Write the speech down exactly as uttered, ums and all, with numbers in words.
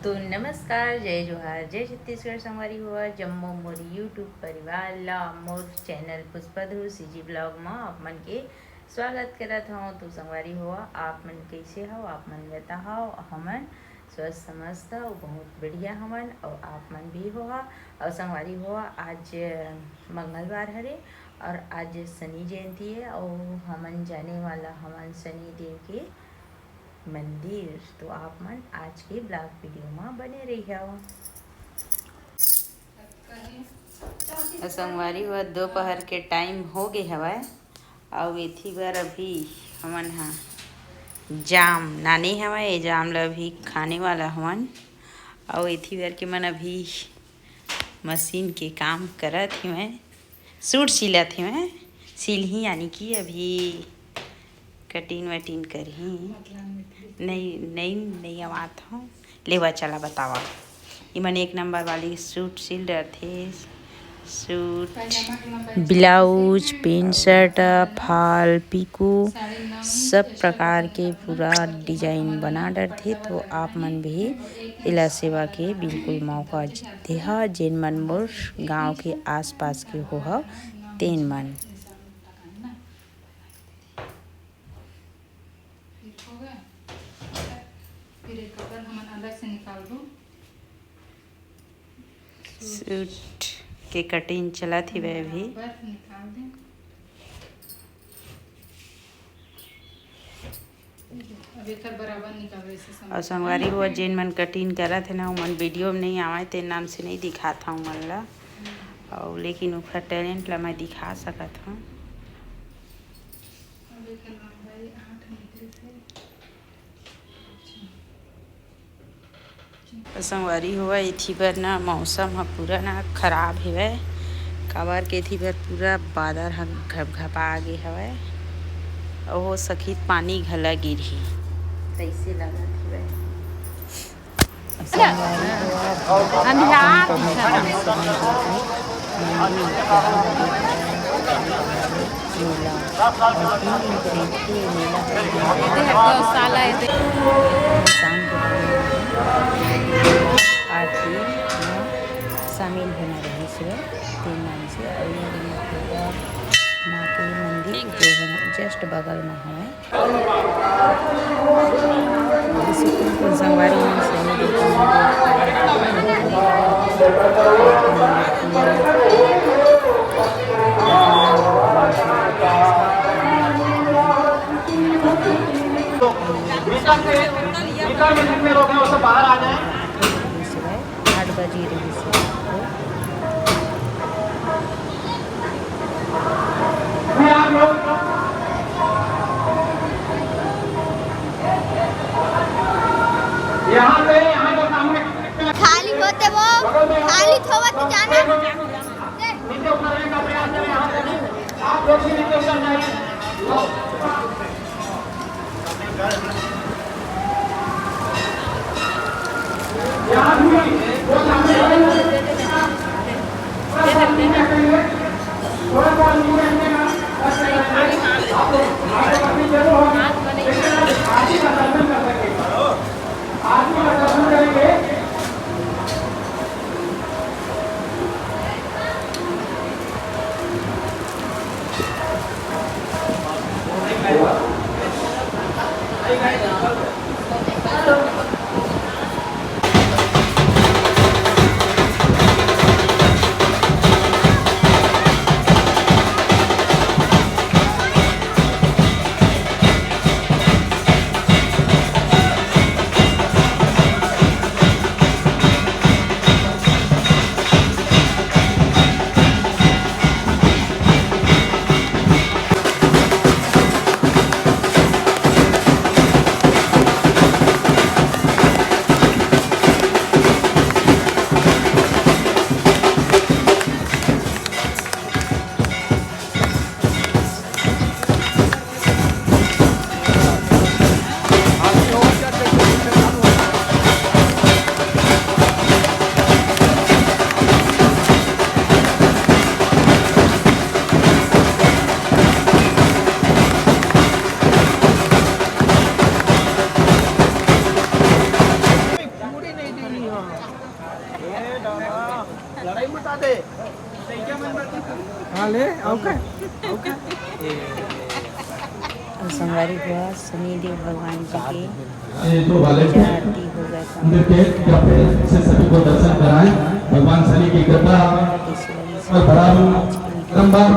तो नमस्कार, जय जोहार, जय छत्तीसगढ़ संगवारी हो, जम्मो मोर YouTube परिवार ला मोर चैनल पुष्पा ध्रुव CG vlog म आप मन के स्वागत करत हव। तो संगवारी हो, आप मन कइसे हव? आप मन बताहव। हमन स्वस्थ मस्त अउ बहुत बढ़िया हवन, अउ आप मन भी होहा। अउ संगवारी हो, आज मंगलवार हरे अउ आज शनि जयंती हे, अउ हमन जाने वाला हवन शनि देव के मंदिर। तो आप मन आज के vlog video म बने रहिहव। अउ संगवारी हो, दोपहर के time हो गे हवय, अउ एथी बर अभी हमन ह जाम नाने हवय, ये जाम ल अभी खाने वाला हवन। अउ एथी बर के मन अभी मशीन के काम करत हिवय, सूट सिलत हिवय, सिलही यानी कि अभी कटिंग वटिंग करही। नई नई नई आवात हूँ। लेवा चला बतावा, इमन एक नंबर वाली सूट सिल डरथे। सूट, ब्लाउज, पैंट शर्ट, फाल, पिको, सब प्रकार के पूरा डिजाइन बना डरथे। तो आप मन भी एला सेवा के बिल्कुल मौका देहा। जेन मन मोर गांव के आसपास के होहा, तेन मन। फिर हो गया। फिर एक कपड़ा हमन अलग से निकाल दो। सूट के कटिंग चलत हिवय अभी। बस निकाल दे। अब एकर बराबर निकाल, ऐसे समझ अउ संगवारी हो, जेन मन कटिंग करत हे ना, ओमन वीडियो में नहीं आवय, ते नाम से नहीं दिखात हूँ मन ला। अउ लेकिन ओखर टैलेंट ला मैं दिखा सकत हूँ। अब एकर लंबाई आठ निकले से। संगवारी हो, एथी बर ना मौसम ह पूरा ना खराब हेवय, काबर के एथी बर पूरा बादर ह घपघपा गे हवय। ओहो सखी पानी घला गिरही, तइसे लगत हेवय। संगवारी हो, अंधियार दिखत हे। मेला। अउ तीन दिन के रहिथे मेला। एदे ह गौशाला, एदे। शाम के time आरती म शामिल होना रहिस हे, तेन नाम से। अउ ये दिन पूरा माँ के मंदिर जो हे, just बगल म हवय। संगवारी मन से भीतर से, भीतर में जितने लोग हैं, वो सब बाहर आ जाएं। आठ बजे रहिस हे। खाली होते वो, खाली थोवत जाना। हाँ, ले, आओ का? आओ का? और संगवारी हुआ, शनिदेव भगवान जी के ये दो वाले पूजा आरती हो गया था। मंदिर के या फिर से सभी को दर्शन कराएं। भगवान शनि की कृपा और बराबर, बारंबार